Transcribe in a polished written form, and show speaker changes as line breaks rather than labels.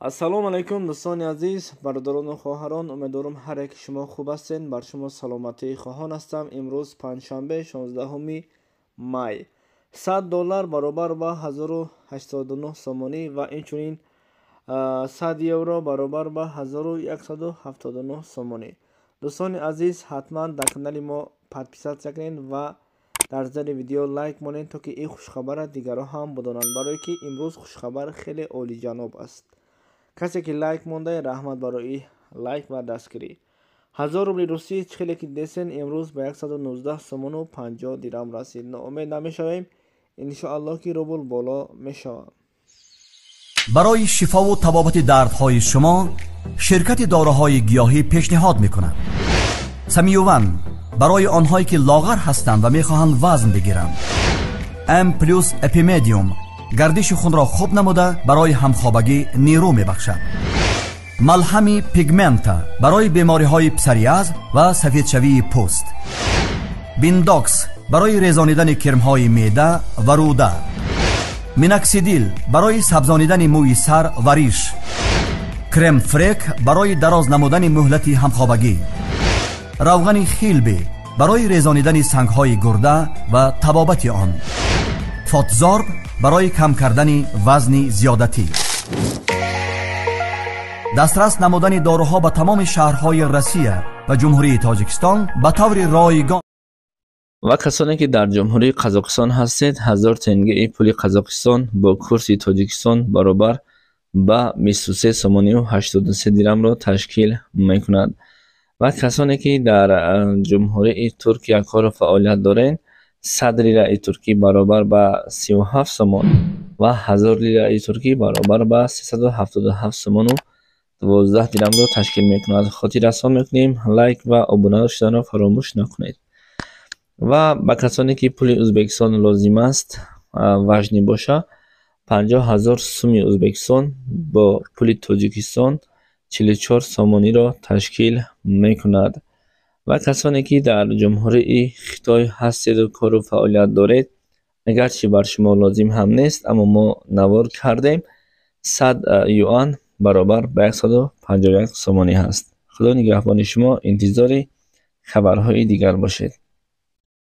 Ассалому алайкум, дӯстони азиз, бародарону хоҳарон. Умедворам, ҳар яки шумо хуб ҳастед. Бар шумо саломатӣ хоҳон ҳастам. Имрӯз панҷшанбе, 16 май. 100 доллар баробар ба 1089 сомонӣ ва инчунин 100 евро баробар ба 1179 сомонӣ. Дӯстони азиз, ҳатман дар канали мо подписаться кунед ва дар зери видео лайк монед, то ки ин хушхабарро дигарон ҳам бидонанд, барое ки имрӯз хушхабар хеле олиҷаноб аст. Касе ки лайк монда, раҳмат барои лайк ва дастгирӣ. 1000 рубли русӣ, чӣ хеле ки дидесен, имрӯз ба 119 сомону 50 дирам расид. Ноумед намешавем, иншоаллоҳ, ки рубл боло мешавад.
Барои шифову табобати дардҳои шумо ширкати доруҳои гиёҳӣ пешниҳод мекунад: Самиюван барои онҳое ки лоғар ҳастанд ва мехоҳанд вазн бигиранд, М плюс Эпимедиум гардиши хунро хуб намуда, барои ҳамхобагӣ нерӯ мебахшад, малҳами Пигмента барои бемориҳои псориаз ва сафедшавии пӯст, Биндокс барои резонидани кирмҳои меъда ва рӯда, Миноксидил барои сабзонидани мӯи сар ва риш, Крем Фрек барои дароз намудани муҳлати ҳамхобагӣ, равғани Хилби барои резонидани сангҳои гурда ва табобати он, Фотзорб барои кам кардани вазни зиёдатӣ. Дастрас намудани доруҳо ба тамоми шаҳрҳои Россия ва Ҷумҳурии Тоҷикистон ба таври ройгон.
Ва касоне ки дар Ҷумҳурии Қазоқистон ҳастед, 1000 тенгеи пули Қазоқистон бо курси Тоҷикистон баробар ба 23 сомонию 83 дирамро ташкил мекунад. Ва касоне ки дар Ҷумҳурии Туркия кору фаъолият доред, 100 лираи туркӣ баробар ба 37 сомон ва 1000 лираи туркӣ баробар ба 377 сомону 12 дирамро ташкил мекунад. Хотиррасон мекунем, лайк ва обуна шуданро фаромӯш накунед. Ва ба касоне ки пули Ӯзбекистон лозим аст, важный боша, 50 000 суми Ӯзбекистон бо пули Тоҷикистон 44 сомониро ташкил мекунад. Ва касоне ки дар Ҷумҳурии Хитой ҳастеду кору фаъолият доред, агарчи бар шумо лозим ҳам нест, аммо мо навор кардем, 100 юан баробар ба 151 сомонӣ ҳаст. Худо нигаҳбони шумо, интизори хабарҳои дигар бошед.